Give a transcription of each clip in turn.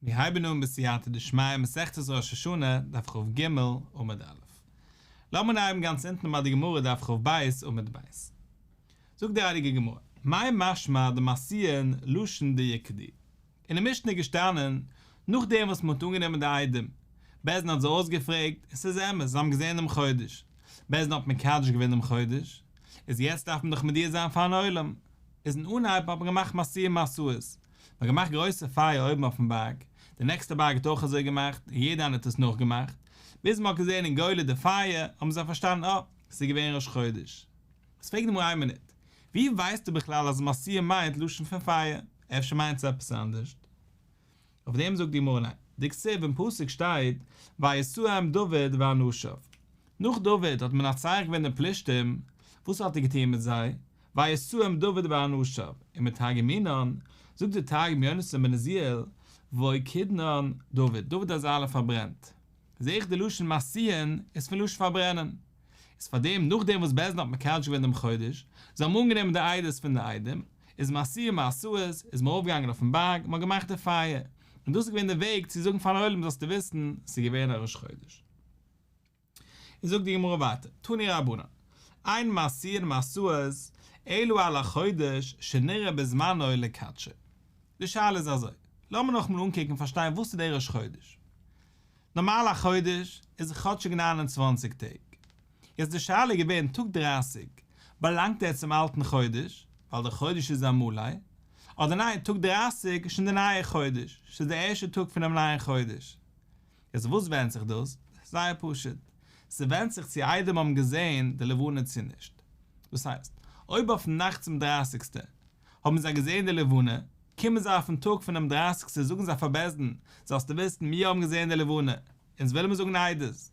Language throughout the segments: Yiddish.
מיר הייבן אן בסייעתא דשמיא מסכת ראש השנה, דף כ"ג, עמוד א'. לאמיר אנהייבן גאנץ אונטן ביי די גמרא דף כ"ב עמוד ב'. זאגט די הייליגע גמרא, מאי משמע דמשיאין לשון דיקדו. אין די משנה איז געשטאנען, נאכדעם וואס מען האט אנגענומען די עדים, בית דין האט זיי אויסגעפרעגט, און ס'איז אמת, זיי האבן געזען דעם חודש, בית דין האט מקדש געווען דעם חודש, איז יעצט דארף מען דאך מודיע זיין פארן עולם, איז אין אנהייב האט מען געמאכט משיאין משואות, מען האט געמאכט גרויסע פייער אויבן אויפן בארג, די נעקסטע בארג האט אויך אזוי געמאכט, און יעדער איינער האט עס נאכגעמאכט, ביז מען האט געזען אין גולה די פייער, האבן זיי פארשטאנען אה, ס'איז געווען ראש חודש. איז פרעגט די גמרא איין מינוט, ווי ווייסטו בכלל אז משיאין מיינט לשון פון פייער? אפשר מיינט עס עפעס אנדערשט? אויף דעם זאגט די גמרא ניין, דכתיב אין פסוק שטייט וישאם דוד ואנשיו, נאך דוד האט מנצח געווען די פלישתים, וואס האט ער געטון מיט זיי? וישאם דוד ואנשיו, ומתרגמינן, זאגט די תרגום יונתן בן עוזיאל, ואוקידנן דוד, דוד האט זיי אלע פארברענט. זעה איך די לשון משיאין איז פון לשון פארברענען. איז פארדעם נאכדעם וואס בית דין האט מקדש געווען דעם חודש, זיי האבן אנגענומען די עדות פון די עדים, איז משיאין משואות, איז מען ארויפגעגאנגען אויפן בארג, מען האט געמאכט די פייער. און דאס איז געווען די וועג צו זאגן פארן עולם זאלסטו וויסן, ס'איז געווען א ראש חודש. און זאגט די גמרא ווייטער, תנו רבנן, אין משיאין משואות אלא על החודש שנראה בזמנו לקדשו. די שאלה איז אזוי, לאמיר נאכאמאל אנקוקן און פארשטיין וואס איז דער ראש חודש. נארמאל א חודש איז כאטשיג 29 טעג. יעצט די שאלה איז געווען טאג 30 באלאנגט ער צום אלטן חודש, ווייל דער חודש איז א מלא, אדער ניין טאג 30 איז שוין דער נייער חודש, ס'איז דער ערשטער טאג פונעם נייעם חודש. יעצט וואס ווענדט זיך דאס? זייער פשוט, ס'ווענדט זיך צו עדים האבן געזען די לבנה צו נישט. דאס הייסט, אויב אויפן נאכט צום דרייסיגסטע האבן זיי געזען די לבנה, קומען זיי אויפן טאג פונעם דרייסיגסטע זאגן זיי פאר בית דין, זאלסטו וויסן מיר האבן געזען די לבנה, אונז ווילן מיר זאגן עדות.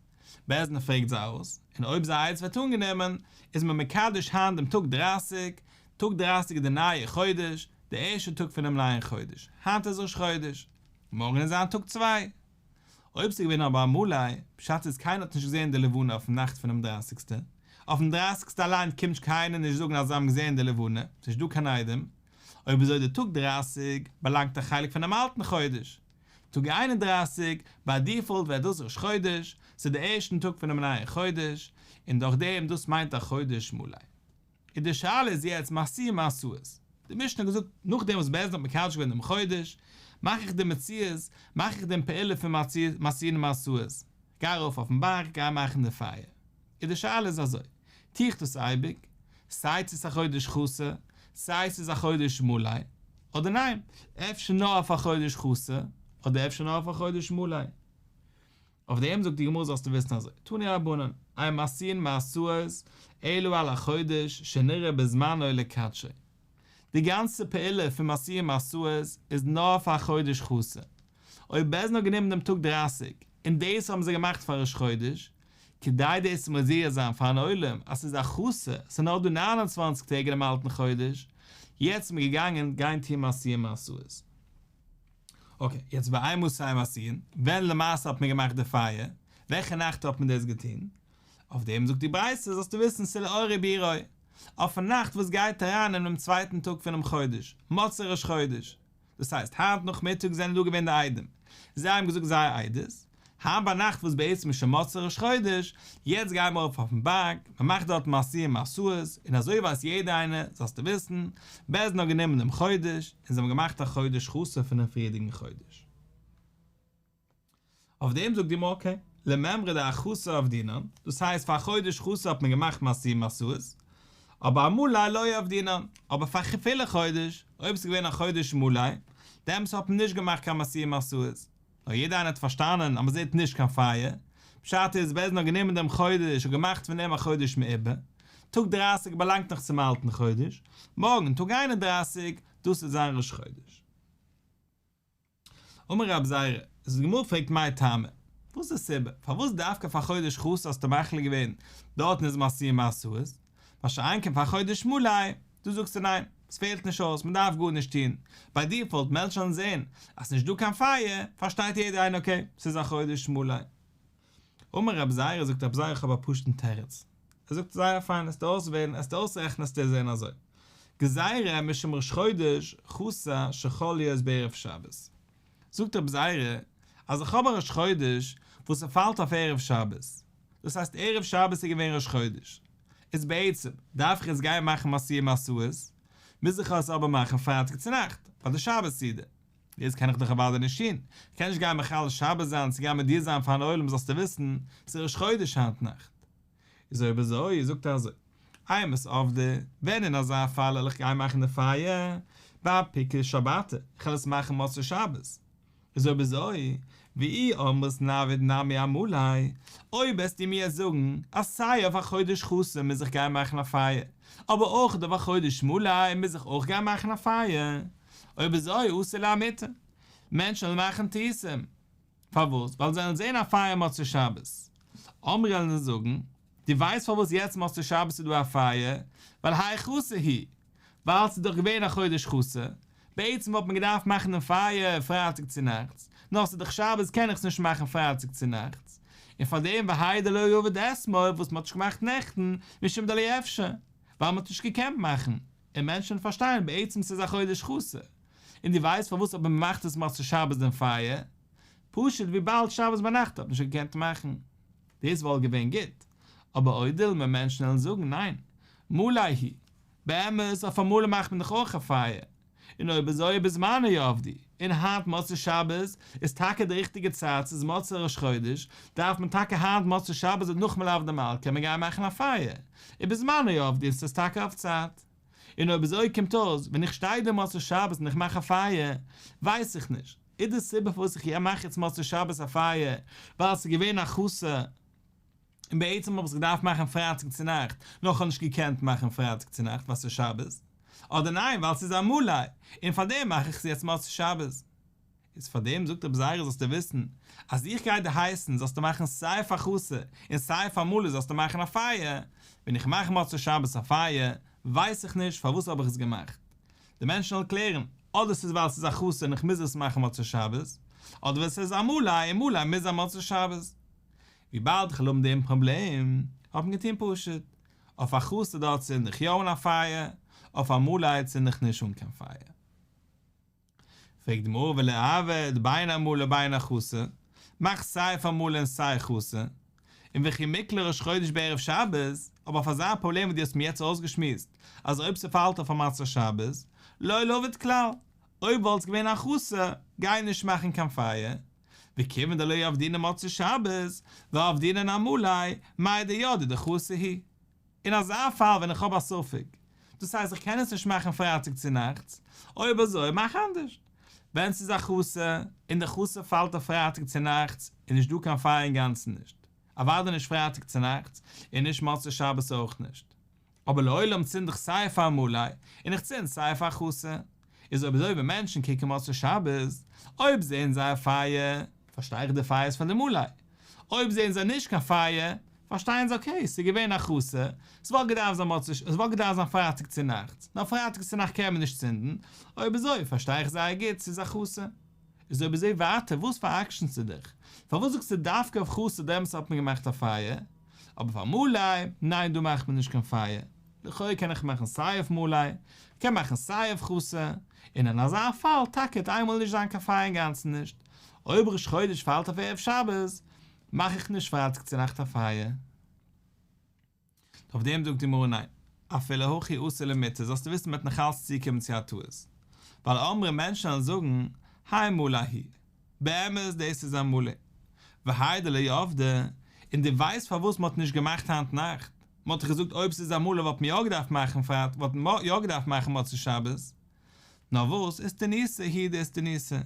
בית דין פרעגט זיי אויס, און אויב זייער עדות ווערט אנגענומען, איז מען מקדש היינט דעם טאג דרייסיג, טאג דרייסיג איז די נייע חודש, די ערשטע טאג פונעם נייען חודש, היינט איז ראש חודש. מארגן איז זיין טאג צוויי. אויב ס'איז געווען אבער א מלא, פשט איז קיינער האט נישט געזען די לבנה אויפן נאכט פונעם דרייסיגסטע, אויפן דרייסיגסטע אליין קומט קיינער נישט זאגן אז זיי האבן געזען די לבנה, ס'נישט דא קיין עדים, אויב אזוי די טאג דרייסיג באלאנגט א חלק פונעם אלטן חודש, טאג 31 ביי דיפאלט ווערט דאס ראש חודש, ס'איז די ערשטן טאג פונעם נייען חודש, און דורך דעם דאס מיינט א חודש מלא. און די שאלה איז יעצט משיאין משואות. די משנה האט געזאגט נאכדעם וואס בית דין האט מקדש געווען דעם חודש, מאך איך די מציאות, מאך איך דעם פעולה פון משיאין משואות, גיי ארויף אויפן בארג, גיי מאכן די פייער. און די שאלה איז אזוי, טו איך דאס אייביג, סיי צו ס'איז א חודש חסר, סיי ס'איז א חודש מלא, אדער ניין, אפשר נאר אויף א חודש חסר, אדער אפשר נאר אויף א חודש מלא. אויף דעם זאגט די גמרא זאלסטו וויסן אזוי, תנו רבנן, אין משיאין משואות אלא על החודש שנראה בזמנו לקדשו. די גאנצע פעולה פון משיאין משואות איז נאר פאר א חודש חסר. אויב בית דין האט גענומען דעם טאג דרייסיג און דאס האבן זיי געמאכט פאר ראש חודש, כדי דאס צו מודיע זיין פארן עולם אז ס'איז א חסר, ס'איז נאר דא 29 טעג אינעם אלטן חודש, יעצט איז מען געגאנגען גיין טון משיאין משואות. אקעי, יעצט ואימתי משיאין, ווען למעשה האט מען געמאכט די פייער? וועלכע נאכט האט מען דאס געטון? אויף דעם זאגט די ברייתא זאלסטו וויסן ס'איז לאור עיבורו, אויפן נאכט וואס גייט אריין אינעם צווייטן טאג פונעם חודש, מוצאי ראש חודש, דאס הייסט היינט נאכמיטאג זענען דא געווען די עדים, זיי האבן געזאגט זייער עדות, היינט ביינאכט וואס בעצם איז שוין מוצאי ראש חודש, יעצט גייען מיר ארויף אויפן בארג, מען מאכט דארט משיאין משואות, און אזוי ווייסט יעדער איינער, זאלסטו וויסן, בית דין האט גענומען דעם חודש, און זיי האבן געמאכט א חודש חסר פונעם פריערדיגן חודש. אויף דעם זאגט די גמרא אקעי, למימרא דאחסר עבדינן, דאס הייסט פאר א חודש חסר האט מען געמאכט משיאין משואות, אבער אמלא לא עבדינן, אבער פאר פולע חודש, אויב עס איז געווען א חודש מלא, דעמאלטס האט מען נישט געמאכט קיין משיאין משואות. נאר יעדער איינער האט פארשטאנען אז מען זעט נישט קיין פייער, פשט איז בית דין האט גענומען דעם חודש און געמאכט פון אים א חודש מעובר, טאג דרייסיג באלאנגט נאך צום אלטן חודש, מארגן טאג 31, דאס וועט זיין ראש חודש. אמר רב זירא, איז די גמרא פרעגט מאי טעמא, וואס איז די סיבה, פארוואס דווקא פאר חודש חסר האסטו מחליט געווען, דארטן איז משיאין משואות, מה שאין כן פאר חודש מלא, דא זאגסטו ניין, עס פעלט נישט אויס, מען דארף גארנישט טון, ביי דיפאלט מען וועט שוין זען אז ס'נישט דא קיין פייער, פארשטייט יעדער איינער אקעי, ס'איז א חודש מלא. אמר רב זירא, זאגט רב זירא איך האב א פשוט'ן תירוץ, ער זאגט זייער פיין, עסטו אויסוועלן, עסטו אויסרעכענען עסטו זען אזוי, גזירה משום ראש חודש חסר שחל להיות בערב שבת. זאגט רבי זירא אז איך האב א ראש חודש וואס ס'פאלט אויף ערב שבת, דאס הייסט ערב שבת איז געווען ראש חודש, איז בעצם דארף איך יעצט גיין מאכן משיאי משואות, מוז איך עס אבער מאכן פרייטאג צונאכט ביי די שבת סעודה, דאס קען איך דאך אוודאי נישט טון, איך קען נישט גיין מחלל שבת זיין צו גיין מודיע זיין פארן עולם זאלסטו וויסן ס'איז ראש חודש היינט נאכט. איז אויב אזוי זאגט ער אזוי, אימת עבדי, ווען אין אזא פאל וועל איך גיין מאכן די פייער, באפיקי שבתא, איך וועל עס מאכן מוצאי שבת. איז אויב אזוי, ואי אמרת נעביד נמי אמלא, אויב וועסטו מיר יעצט זאגן אז סיי אויף א חודש חסר מוז איך גיין מאכן א פייער, אבער אויך אויף א חודש מלא מוז איך אויך גיין מאכן א פייער, אויב אזוי אתי לאמעוטי, מענטשן וועלן מאכן טעותים. פארוואס? ווייל זיי וועלן זען א פייער מוצאי שבת. אמרי וועלן זיי זאגן, דו ווייסט פארוואס יעצט מוצאי שבת איז דא א פייער? ווייל האי חסר הוא. ווייל ס'איז דאך געווען א חודש חסר. בעצם וואלט מען געדארפט מאכן דעם פייער פרייטאג צונאכטס, נאר ס'איז דאך שבת קען איך עס נישט מאכן פרייטאג צונאכטס. און פארדעם והאי דלא עבוד אתמול וואס מ'האט נישט געמאכט נעכטן, משום דלא אפשר, ווייל מ'האט נישט געקענט מאכן. און מענטשן פארשטייען בעצם ס'איז א חודש חסר. און דו ווייסט פארוואס אבער מ'מאכט עס מוצאי שבת דעם פייער? פשוט וויבאלד שבת ביינאכט האט מען נישט געקענט מאכן. דאס וואלט געווען גוט. אבער או דילמא מענטשן וועלן זאגן ניין, מלא הוא. באמת אויף א מלא מאכט מען דאך אויך א פייער. און אויב אזוי בזמנו עבדי, און היינט מוצאי שבת איז טאקע די ריכטיגע צייט ס'איז מוצאי ראש חודש, דארף מען טאקע היינט מוצאי שבת נאך מלוה דמלכה קען מען גיין מאכן א פייער, ובזמנו עבדי און ס'איז טאקע אויף צייט. און אויב אזוי קומט אויס ווען איך שטיי דא מוצאי שבת און איך מאך א פייער, ווייס איך נישט, איז די סיבה פארוואס איך מאך יעצט מוצאי שבת א פייער ווייל ס'איז געווען א חסר, און בעצם האב איך עס געדארפט מאכן פרייטאג צונאכט, נאר כ'האב נישט געקענט מאכן פרייטאג צונאכט ווייל ס'איז שבת, אדער ניין ווייל ס'איז א מלא, און פארדעם מאך איך עס יעצט מוצאי שבת. איז פארדעם זאגט רבי זירא זאלסטו וויסן, אז איך גיי דיר הייסן זאלסטו מאכן סיי פאר חסר און סיי פאר מלא זאלסטו מאכן א פייער, ווען איך מאך מוצאי שבת א פייער, ווייס איך נישט פארוואס האב איך עס געמאכט. די מענטשן וועלן קלערן, אדער ס'איז ווייל ס'איז א חסר און איך מוז עס מאכן מוצאי שבת, אדער ווייל ס'איז א מלא און מלא מוז זיין מוצאי שבת. וויבאלד איך וועל האבן דעם פראבלעם, האט מען געטון פשוט, אויף א חסר דארט צינד איך יא אן א פייער, אויף א מלא צינד איך נישט אן קיין פייער. פרעגט די גמרא וליעביד בין אמלא בין אחסר, מאך סיי פאר מלא און סיי חסר, און וכי מיקלע ראש חודש בערב שבת, אבער אויף אזא פראבלעם וואס דו האסט מיר יעצט אויסגעשמועסט, אז אויב ס'פאלט אויף א מוצאי שבת, לא ליעביד כלל, אויב וואלט עס געווען א חסר, גיי נישט מאכן קיין פייער, וכיוון דלא עבדינן מוצאי שבת, ועבדינן אמלא, מידע ידעי דחסר הוא. אין אזא פאל ווען איך האב א ספק, דאס הייסט איך קען עס נישט מאכן פרייטאג צונאכטס, אויב אזוי מאך אנדערש. ווען ס'איז א חסר, און די חסר פאלט אויף פרייטאג צונאכטס, איז נישט דא קיין פייער אינגאנצן נישט. אוודאי נישט פרייטאג צונאכטס, און נישט מוצאי שבת אויך נישט. אבער לעולם צינד איך סיי פאר מלא, און איך צינד סיי פאר חסר. איז אויב אזוי ווען מענטשן קוקן מוצאי שבת, אויב זעהן זיי א פייער, פארשטיי איך די פייער איז פון די מלא. אויב זעהן זיי נישט קיין פייער, פארשטייען זיי אקעי, ס'איז געווען א חסר, ס'וואלט געדארפט זיין מוצאי, ס'וואלט געדארפט זיין פרייטאג צונאכטס, נאר פרייטאג צונאכט קען מען נישט צינדן, אויב אזוי פארשטיי איך זייער גוט ס'איז א חסר. איז אויב אזוי ווייטער וואס פאר'עקשנ'סטו דיך? פארוואס זאגסטו דווקא אויף חסר דעמאלטס האט מען געמאכט א פייער, אבער פאר מלא, ניין דא מאכט מען נישט קיין פייער, לכאו' קען איך מאכן סיי אויף מלא, כ'קען מאכן סיי אויף חסר, און אין אזא פאל טאקע וועט איינמאל נישט זיין קיין פייער אינגאנצן נישט, אויב ראש חודש פאלט אויף ערב שבת, מאך איך נישט פרייטאג צונאכט א פייער. אויף דעם זאגט די גמרא ניין, אפילו הכי אתי למטעי זאלסטו וויסן מ'וועט נאכאלץ צוקומען צו א טעות, ווייל אמרי מענטשן וועלן זאגן, האי מלא הוא, באמת דאס איז א מלא, והאי דלא עבדי, און דו ווייסט פארוואס מ'האט נישט געמאכט היינט נאכט, מ'האט דאך געזאגט אויב ס'איז א מלא וואלט מען יא געדארפט מאכן פרייטאג וואלט מען יא געדארפט מאכן מוצאי שבת, נאר וואס איסטניתא הוא דאיסטניתא.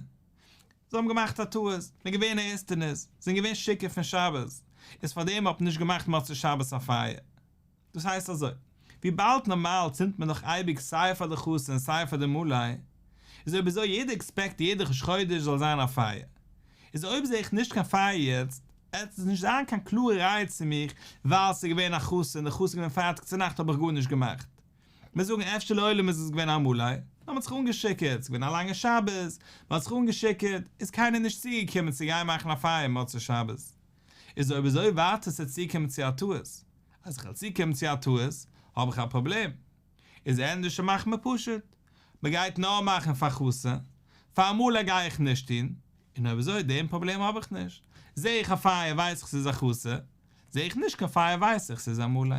זיי האבן געמאכט א טעות, מ'איז געווען א איסטניס, זענען געווען שיכור פון שבת, איז פאר דעם האט מען נישט געמאכט מוצאי שבת א פייער. דאס הייסט אזוי, וויבאלד נארמאל צינדט מען דאך אייביג סיי פאר די חסר און סיי פאר די מלא, איז אויב אזוי יעדער עקספעקט יעדע ראש חודש זאל זיין א פייער. איז אויב זעה איך נישט קיין פייער יעצט, עט עס נישט זיין קיין קלארע ראיה צו מיך, ווייל ס'איז געווען א חסר און די חסר איז געווען פרייטאג צונאכט האב איך גארנישט געמאכט. מיר זאגן אפשר לעולם איז עס געווען א מלא, נאר מ'האט זיך אנגעשיכורט, ס'איז געווען א לאנגע שבת, מ'האט זיך אנגעשיכורט, איז קיינער נישט צוגעקומען צו גיין מאכן א פייער מוצאי שבת. איז אויב אזוי ווייטער ס'עט צוקומען צו א טעות, אז איך וועל צוקומען צו א טעות, האב איך א פראבלעם. איז ענדערש מאכט מען פשוט, מ'גייט נאר מאכן פאר חסר, פאר מלא גיי איך נישט טון. און אויב אזוי דעם פראבלעם האב איך נישט, זעה איך א פייער ווייס איך ס'איז א חסר, זעה איך נישט קיין פייער ווייס איך ס'איז א מלא.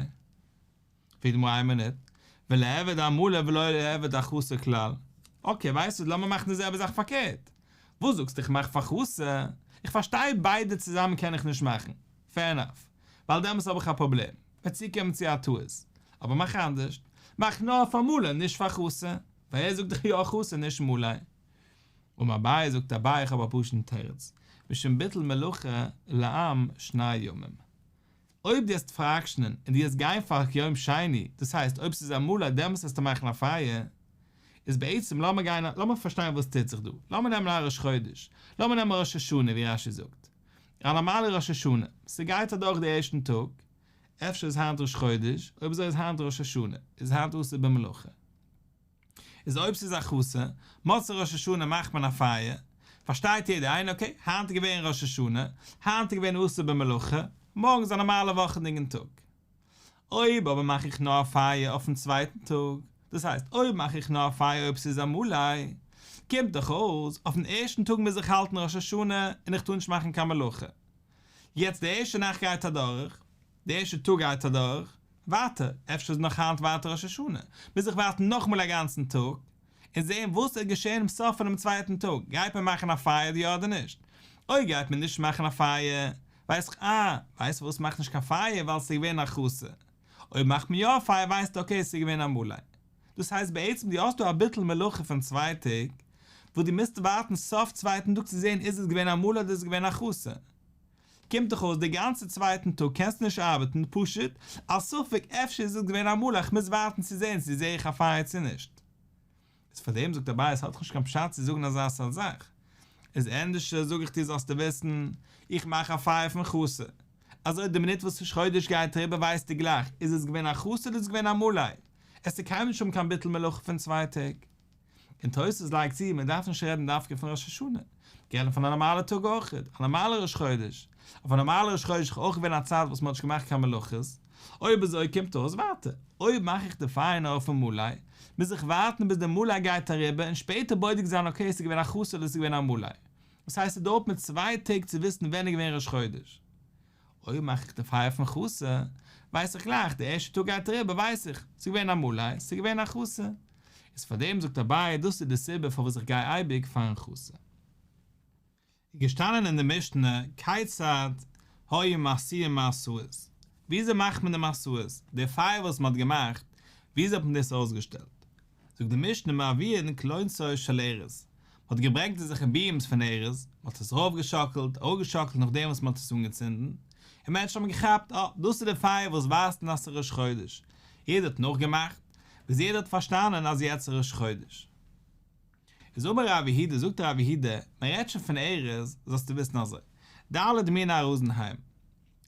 פרעגט די גמרא איין מינוט, וליעבד אמלא ולא ליעבד אחסר כלל, אקעי ווייסט וואס לאמיר מאכן די זעלבע זאך פארקערט, וואס זאגסטו איך מאך פאר חסר, איך פארשטיי ביידע צוזאמען קען איך נישט מאכן, פעיר ענאף, ווייל דעמאלטס האב איך א פראבלעם, וועט צוקומען צו א טעות, אבער מאך אנדערשט, מאך נאר פאר מלא נישט פאר חסר, ווייל ער זאגט דאך יא חסר נישט מלא. אמר אביי זאגט אביי איך האב א פשוט'ן תירוץ, משום ביטול מלאכה לעם שני ימים. אויב דו וועסט פאר'עקשנ'ען און דו וועסט גיין פאר יום שני, דאס הייסט אויב ס'איז א מלא דעמאלטס וועסטו מאכן א פייער, איז בעצם לאמיר גיין לאמיר פארשטיין וואס טוט זיך דא, לאמיר נעמען א ראש חודש, לאמיר נעמען ראש השנה ווי רש"י זאגט, א נארמאלע ראש השנה, ס'גייט אדורך די ערשטן טאג, אפשר איז היינט ראש חודש, אויב אזוי איז היינט ראש השנה, איז היינט אסור במלאכה. איז אויב ס'איז א חסר, מוצאי ראש השנה מאכט מען א פייער, פארשטייט יעדער איינער אקעי, היינט איז געווען ראש השנה, היינט איז געווען אסור במלאכה, מארגן איז א נארמאלע וואכענדיגן טאג. אויב אבער מאך איך נאר א פייער אויפן צווייטן טאג, דאס הייסט אויב מאך איך נאר א פייער אויב ס'איז א מלא, קומט דאך אויס, אויפן ערשטן טאג מוז איך האלטן ראש השנה און איך טאר נישט מאכן קיין מלאכה. יעצט די ערשטע נאכט גייט אדורך, די ערשטע טאג גייט אדורך, ווייטער, אפשר איז נאך היינט ווייטער ראש השנה, מוז איך ווארטן נאכאמאל א גאנצן טאג, און זען וואס וועט געשען אום סוף פונעם צווייטן טאג, גייט מען מאכן א פייער יא אדער נישט? אויב גייט מען נישט מאכן א פייער, ווייס איך אה, ווייסט פארוואס מ'מאכט נישט קיין פייער ווייל ס'איז געווען א חסר, אויב מאכט מען יא א פייער ווייסטו אקעי ס'איז געווען א מלא. דאס הייסט בעצם דו האסט דא א ביטול מלאכה פון צוויי טעג, וואס דו מוזט ווארטן סוף צווייטן טאג צו זען איז עס געווען א מלא אדער איז עס געווען א חסר. קומט דאך אויס די גאנצע צווייטן טאג קענסטו נישט ארבעטן, פשוט א ספק אפשר איז עס געווען א מלא איך מוז ווארטן צו זען צו זעה איך א פייער צו נישט. איז פאר דעם זאגט אביי עס האט דאך נישט קיין פשט צו זאגן אזא סארט זאך. איז ענדערשער זאג איך דיר זאלסטו וויסן, איך מאך א פייער פון חסר. אזוי די מינוט וואס ראש חודש גייט אריבער ווייסטו גלייך איז עס געווען א חסר אדער איז עס געווען א מלא. עס איז קיינמאל נישט האבן קיין ביטול מלאכה פון צוויי טעג. און תוס' לייגט צו, מען דארף נישט רעדן דווקא פון ראש השנה, מ'קען רעדן פון א נארמאלע טאג אויך, א נארמאלע ראש חודש, אויף א נארמאלע ראש חודש איז אויך געווען א צייט וואס מען האט נישט געמאכט קיין מלאכות, אויב אזוי קומט אויס ווייטער, אויב מאך איך די פייער נאר אויפן מלא, מוז איך ווארטן ביז די מלא גייט אריבער און שפעטער בודק זיין אקעי עס איז געווען א חסר אדער עס איז געווען א מלא, דאס הייסט ס'דויערט מיר צוויי טעג צו וויסן ווען איז געווען ראש חודש. אויב מאך איך די פייער פון חסר, ווייס איך גלייך, די ערשטע טאג גייט אריבער ווייס איך, ס'איז געווען א מלא, ס'איז געווען א חסר. איז פאר דעם זאגט אביי, דאס איז די סיבה פארוואס איך גיי אייביג פארן חסר. איז געשטאנען אין די משנה, כיצד היו משיאין משואות, וויאזוי מאכט מען די משואות, די פייער וואס מען האט געמאכט, וויאזוי האט מען דאס אויסגעשטעלט? זאגט די משנה מביאין קלונסות של ארז, מען האט געברענגט אזעלכע ביעמס פון ארז, מען האט עס ארויפגעשאקלט, אראפגעשאקלט נאכדעם וואס מען האט עס אנגעצינדן, און מענטשן האבן געכאפט, אה, דאס איז די פייער וואס ווייזט אן אז ס'איז ראש חודש, יעדער האט נאכגעמאכט, ביז יעדער האט פארשטאנען אז יעצט איז ראש חודש. איז אמר רב יהודה, זאגט רב יהודה, מען רעדט שוין פון ארז, זאלסטו וויסן אזוי, ד' מיני ארזים הם,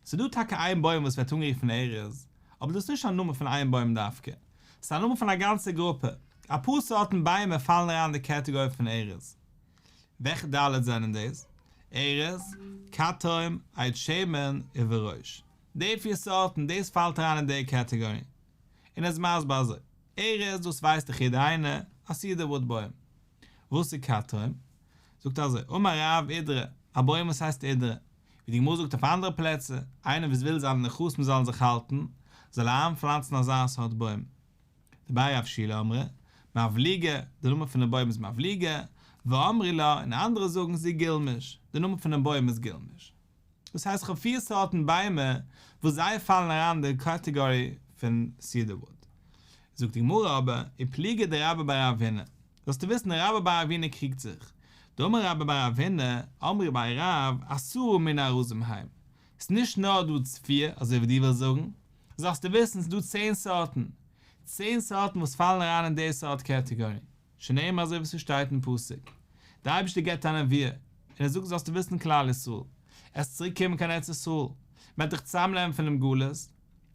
ס'איז דא טאקע איין בוים וואס ווערט אנגערופן ארז, אבער דאס איז נישט א נאמען פון איין בוים דווקא, ס'איז א נאמען פון א גאנצע גרופע, אפאר סארטן ביימער פאלן אריין אין די קעטעגארי פון ארז. וועלכע ד' זענען דאס? ארז, קתום, עץ שמן, וברוש. די פיר סארטן, דאס פאלט אריין אין די קעטעגארי. און ער איז מסביר אזוי, ארז, דאס ווייסט דאך יעדער איינער, א סידערוואוד בוים. וואס איז קתום? זאגט ער אזוי, אמר רב אידרא, א בוים וואס הייסט אידרא, ווי די גמרא זאגט אויף אנדערע פלעצער, איינער וואס וויל זיינע נכסים זאלן זיך האלטן, זאל ער איינפלאנצן אזא סארט בוים. דבי רב שילא אמרי, מבליגא, די נאמען פונעם בוים איז מבליגא, ואמרי לה, און אנדערע זאגן זו גולמיש, די נאמען פונעם בוים איז גולמיש. דאס הייסט כ'האב פיר סארטן ביימער וואס זיי פאלן אריין אין די קאטעגארי פון סידערוואוד. זאגט די גמרא אבער, ופליגא דרבה בר רב הונא, זאלסטו וויסן רבה בר רב הונא קריגט זיך, דאמר רבה בר רב הונא, אמרי בי רב, עשרה מיני ארזים הם, ס'איז נישט נאר דא פיר אזוי ווי דו ווילסט זאגן, זאלסטו וויסן ס'איז דא צען סארטן, צען סארטן וואס פאלן אריין אין די סארט קעטעגארי. שנאמר אזוי ווי ס'שטייט אין פסוק, דער אייבערשטער געבט א נבואה, און ער זאגט זאלסטו וויסן כלל ישראל, עסט צוריק קומען קיין ארץ ישראל, מען וועט דיך צוזאמנעמען פונעם גלות,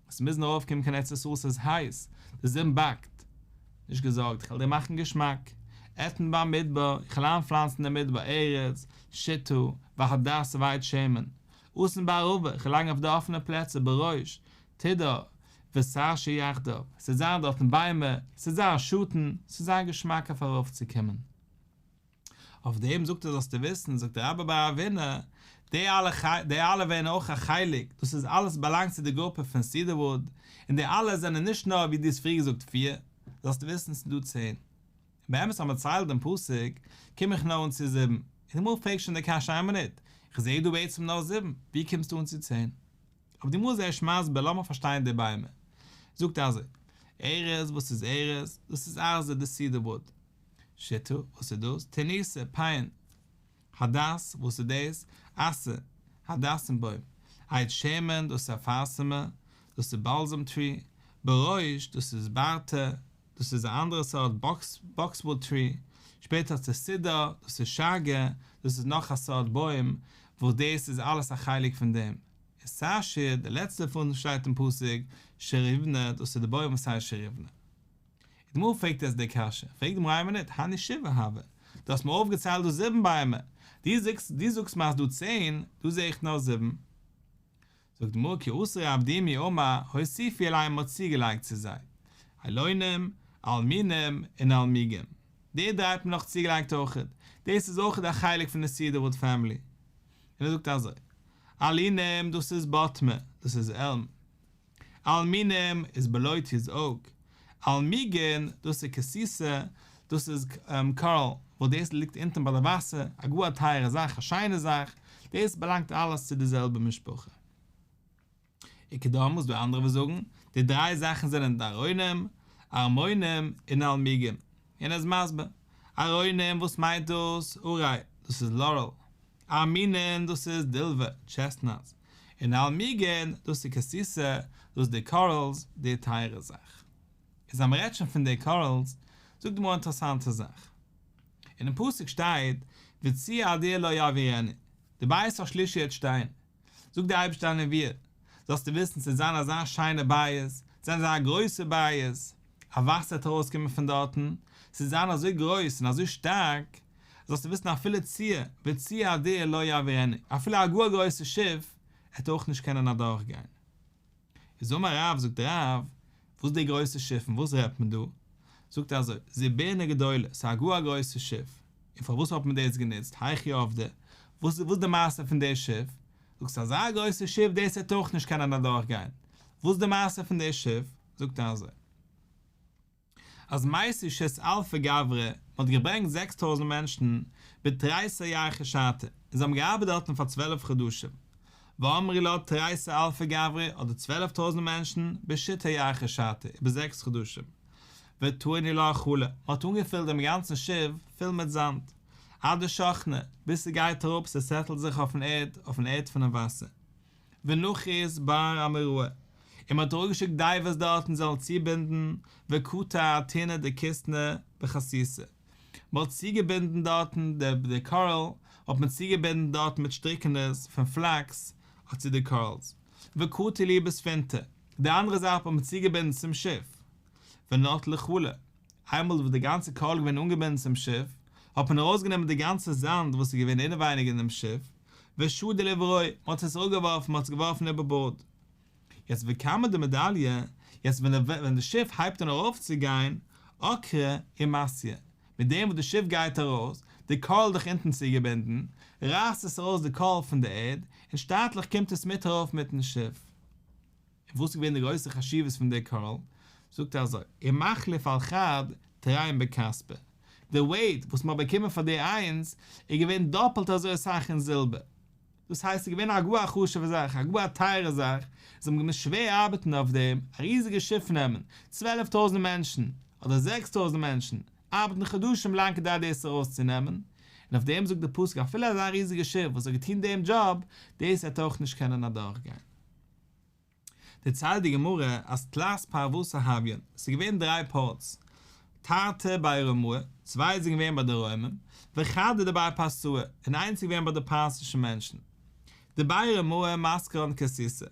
עסט מוזן ארויף קומען קיין ארץ ישראל ס'איז הייס, די זון באקט, נישט געזארגט איך וועל דיר מאכן געשמאק, אתן במדבר, איך וועל איינפלאנצן אין מדבר ארז, שטה, והדס ועץ שמן, אשים בערבה, איך וועל לייגן אויף די אפענע פלעצער ברוש, תדהר, ותעשו יחדיו, ס'וועט זיין דארטן ביימער, ס'וועט זיין שאטן, ס'וועט זיין געשמאק אויף ארויפצוקומען. אויף דעם זאגט ער זאלסטו וויסן, זאגט רבה בר אבינא, די אלע די אלע ווערן אויך א חלק, דאס איז אלעס באלאנגט צו די גרופע פון סידערוואוד, און די אלע זענען נישט נאר ווי דו האסט פריער געזאגט פיר, זאלסטו וויסן ס'איז דא צען. באמת אז מען ציילט דעם פסוק, קום איך נאר אן צו זיבן, און די גמרא פרעגט שוין די קשיא איין מינוט, איך זעה דא בעצם נאר זיבן, ווי קומסטו אן צו צען? אבער די גמרא איז ערשט מסביר, לאמיר פארשטיין די ביימער. זאגט אזוי, ארז, וואס איז ארז? דאס איז ארזא די סידערוואוד. שיטה, וואס איז דאס? תניתא, פיין. הדס, וואס איז דאס? אסא, הדסים בוים. עץ שמן, דאס איז אפרסמא, דאס איז באלזעם טרי. ברוש, דאס איז ברתא, דאס איז א אנדערע סארט באקסוואוד טרי. שפעטער האסטו סידור, דאס איז שאגה, דאס איז נאך א סארט בוים, וואס דאס איז אלעס א חלק פון דעם. ותשיר, די לעצטע פון שטייט אין פסוק, שריבנא, דאס איז די בוים וואס הייסט שריבנא. די גמרא פרעגט יעצט די קשיא, פרעגט די גמרא איין מינוט, הני שבעה הוו, דו האסט מיר אויפגעציילט דא זיבן ביימער, דו זאגסט דו זאגסט מיר אז דא צען, דא זע איך נאר זיבן. זאגט די גמרא כי אתא רב דימי אמר, הוסיפו עליהם מ'האט צוגעלייגט צו זיי, אלונים, אלמינים און אלמוגים. די דריי האט מען נאך צוגעלייגט אויכעט, דאס איז אויכעט א חלק פון די סידערוואוד פעמילי. און ער זאגט אזוי, אלונים דאס איז בוטמי, דאס איז עלם. אלמינים איז בלוטי איז אוק, אלמוגין דאס איז כסיתא, דאס איז קארעל וואס דאס ליגט אונטען ביי די וואסער, א גאר א טייערע זאך, א שיינע זאך, דאס באלאנגט אלעס צו די זעלבע משפחה. איכא דאמרי ס'דא אנדערע וואס זאגן, די דריי זאכן זענען די ארונים, ארמונים און אלמוגים. און ער איז מסביר, ארונים וואס מיינט דאס? עראי, דאס איז לארעל. ארמינין דאס איז דילווע, טשעסטנאטס, און אלמוגין דאס איז כסיתא, דאס איז די קארעלס, די טייערע זאך. איז אז מ'רעדט שוין פון די קארעלס, זאגט די גמרא א אינטערעסאנטע זאך. אינעם פסוק שטייט וצור אדיר לא יעבירנו, די בית השלישי העט שטיין, זאגט דער אייבערשטער א נבואה, זאלסטו וויסן ס'וועט זיין אזא שיינע בית, ס'וועט זיין אזא גרויסע בית, א וואסער וועט ארויסקומען פון דארטן, ס'וועט זיין אזוי גרויס און אזוי שטארק, זאלסטו וויסן אפילו צור, וצור אדיר לא יעבירנו, אפילו א גאר גרויסע שיף עט אויך נישט קענען אדורך גיין. איז אמר רב, זאגט רב, וואס די גרויסע שיף פון וואס רעדט מען דא? זאגט ער אזוי, זיבורנא גדולה, ס'איז א גאר א גרויסע שיף, און פארוואס האט מען דאס גענוצט, היכי עבדי, וואס איז די מעשה פון די שיף? זאגסט אזא גרויסע שיף דאס עט אויך נישט קענען אדורך גיין, וואס איז די מעשה פון די שיף? זאגט ער אזוי. אז מייתי שית אלפי גברי, מען האט געברענגט 6000 מענטשן, בתריסר ירחי שתא, און זיי האבן געארבעט דארטן פאר 12 חדשים. ואמרי לה תריסר אלפי גברי, אדער 12 טויזנט מענטשן, בשיתא ירחי שתא, איבער זעקס חדשים. וטעינו לה חלא, מען האט אנגעפילט דעם גאנצן שיף פול מיט זאמד, עד דשכני, ביז ס'גייט אראפ, ס'סעטלט זיך אויפן ערד, אויפן ערד פונעם וואסער. ונחית בר אמוראי, און מען האט אראפגעשיקט דייווערס דארטן זאלן צובינדן, וקטע אתונא דכיתנא בחסיסא, מען האט צוגעבינדן דארטן די קארעל, האט מען צוגעבינדן דארטן מיט שטריקענעס פון פלאקס צו די קארעלס, וקטעו להו בספינתא, די אנדערע זייט האט מען צוגעבינדן צום שיף, ונטלו חלא, איינמאל וואס די גאנצע קארעל געווען אנגעבינדן צום שיף, האט מען ארויסגענומען די גאנצע זאמד וואס איז געווען אינעווייניג אין דעם שיף, ושדו לאבראי, מען האט עס אראפגעווארפן, מען האט עס געווארפן איבער בארד. יעצט וכמה דמדליא, יעצט ווען די שיף הייבט אן ארויפצוגיין, עקרה ומתיא, מיט דעם וואס די שיף גייט ארויס, די קארעל דאך אונטן צוגעבינדן, רייסט עס ארויס די קארעל פון די ערד, און שטאטליך קומט עס מיט ארויף מיטן שיף. און וואס איז געווען די גרויסע חשיבות פון די קארעל? זאגט ער אזוי, ומחליף על חד תרין בכספא, די וועיט וואס מען האט באקומען פאר די איינס איז געווען דאפעלט אזוי אסאך אין זילבער, דאס הייסט ס'איז געווען א גאר א חשוב'ע זאך, א גאר א טייערע זאך, זיי האבן געמוזט שווער ארבעטן אויף דעם, א ריזיגע שיף נעמען, 12 טויזנט מענטשן, אדער 6000 מענטשן, ארבעטן חדשים לאנג כדי דאס ארויסצונעמען, און אויף דעם זאגט די פסוק אפילו אזא ריזיגע שיף וואס האט געטון דעם דזשאב, דאס וועט אויך נישט קענען אדורכגיין. דערציילט די גמרא אז תלת פרוותא הויין, ס'איז געווען דריי פארטס, תרתי בי רומאי, צוויי זענען געווען ביי די רוימען, וחדא דבי פרסאי, און איינס איז געווען ביי די פרסישע מענטשן. דבי רומאי מסקרן כסיתא,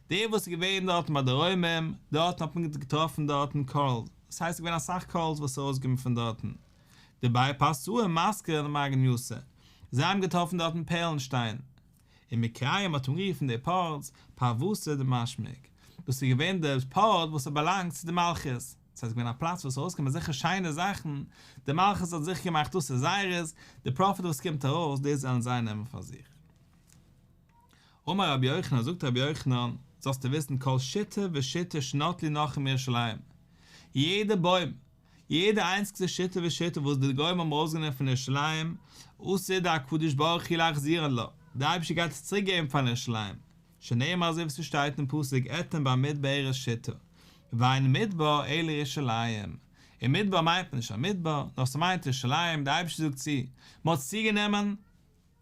דער וואס איז געווען דארטן ביי די רוימען, דארטן האט מען געטראפן דארטן קארעלס, דאס הייסט ס'איז געווען אסאך קארעלס וואס איז ארויסגעקומען פון דארטן. דבי פרסאי מסקרן מרגניתא, זיי האבן געטראפן דארטן פערלן שטיין. ומקריין מ'האט אנגערופן די פארטס פרוותא דמשמק, דאס איז געווען די פארט וואס האט באלאנגט צו די מלכות. ס'הייסט געווען א פלאץ וואס איז ארויסגעקומען אזעלכע שיינע זאכן, די מלכות האט זיכער געמאכט דאס איז זייערס, די פראפיט וואס קומט ארויס דאס זאלן זיי נעמען פאר זיך. אמר רבי יוחנן, זאגט רבי יוחנן, זאלסטו וויסן כל שיטה ושיטה שנטלו נכרים מירושלים, יעדע בוים, יעדע איינציגסטע שיטה ושיטה וואס די גוים האבן ארויסגענומען פון ירושלים, עתיד הקדוש ברוך הוא להחזירן לה, דער אייבערשטער גייט עס צוריק געבן פאר ירושלים, שנאמר אזוי ווי ס'שטייט אין פסוק אתן במדבר ארץ שיטה, ואין מדבר אלא ירושלים, און מדבר מיינט מען נישט א מדבר, נאר ס'מיינט ירושלים, דער אייבערשטער זאגט צו, מ'האט עס צוגענומען,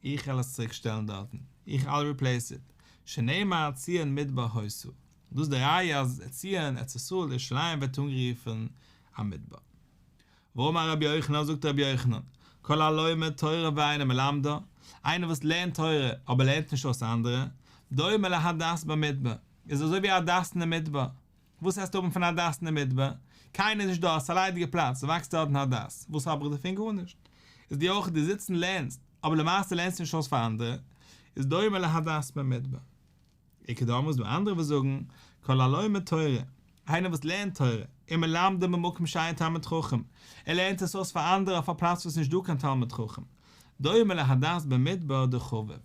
איך וועל עס צוריק שטעלן דארטן, איך I'll replace it, שנאמר ציון מדבר היתה, דאס איז די ראיה אז ציון, ארץ ישראל, ירושלים ווערט אנגערופן א מדבר. ואמר רבי יוחנן, זאגט רבי יוחנן, כל הלומד תורה ואינו מלמדה, איינער וואס לערנט תורה אבער לערנט נישט אויס אנדערע, דומה להדס במדבר, איז אזוי ווי א הדס אין די מדבר, וואס וועסטו האבן פון א הדס אין די מדבר? קיינער איז נישט דארט, ס'איז א ליידיגע פלאץ, ס'וואקסט דארטן הדס, וואס האב איך דערפון? גארנישט. איז דו אויך, דו זיצט און לערנסט, אבער למעשה לערנסטו נישט אויס פאר אנדערע, איז דומה להדס במדבר. איכא דאמרי איז דא אנדערע וואס זאגן, כל הלומד תורה, איינער וואס לערנט תורה, ומלמדה במקום שאין תלמיד חכם, ער לערנט עס אויס פאר אנדערע אויף א פלאץ וואס איז נישט דא קיין תלמיד חכם, דומה להדס במדבר דחביב,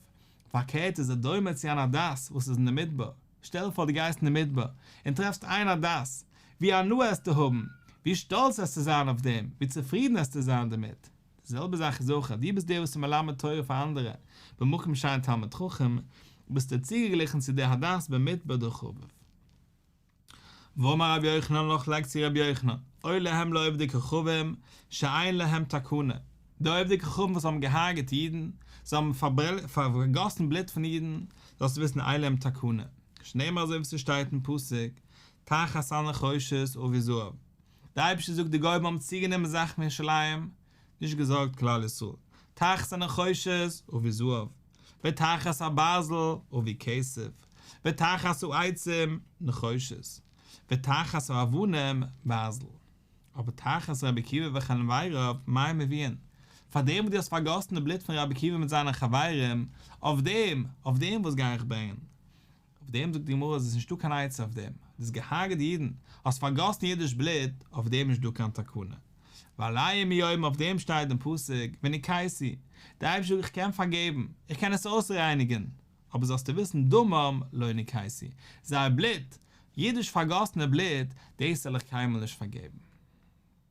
פארקערט איז ער דומה צו אן הדס וואס איז אין די מדבר, שטעל פאר דו גייסט אין די מדבר און טרעפסט איין הדס, ווי הנאה עסטו האבן, ווי שטאלץ עסטו זיין אויף דעם, ווי צופרידן עסטו זיין דערמיט. די זעלבע זאך איז אויך אז דו ביסט דער וואס איז מלמד תורה פאר אנדערע במקום שאין תלמיד חכם, ביסטו צוגעגליכן צו די הדס במדבר דחביב. ואמר רבי יוחנן נאך לייגט צו רבי יוחנן, אוי להם לעובדי כוכבים שאין להם תקנה, די עובדי כוכבים וואס האבן געהארגעט אידן, זיי האבן פארגאסן בלוט פון אידן, זאלסטו וויסן אין להם תקנה, שנאמר אזוי ווי ס'שטייט אין פסוק, תחת הנחושת אביא זהב, דער אייבערשטער זאגט די גוים האבן צוגענומען זאכן פון ירושלים, נישט געזארגט כלל ישראל, תחת הנחושת אביא זהב, ותחת הברזל אביא כסף, ותחת העצים נחושת, ותחת האבנים ברזל. אבער תחת רבי עקיבא וחבריו מה מביאין? פאר דעם וואס דו האסט פארגאסן די בלוט פון רבי עקיבא מיט זיינע חברים, אויף דעם, אויף דעם וואס גיי איך ברענגען? אויף דעם זאגט די גמרא אז עס איז נישטא קיין עצה אויף דעם, דו האסט געהארגעט אידן, האסט פארגאסן אידיש בלוט, אויף דעם איז נישטא קיין תקנה. ועליהם הוא אומר אויף דעם שטייט אין פסוק, ונקיתי, דער אייבערשטער זאגט איך קען פארגעבן, איך קען עס אויסרייניגן, אבער זאלסטו וויסן דמם לא נקיתי, זייער בלוט, אידיש פארגאסענע בלוט, דאס וועל איך קיינמאל נישט פארגעבן.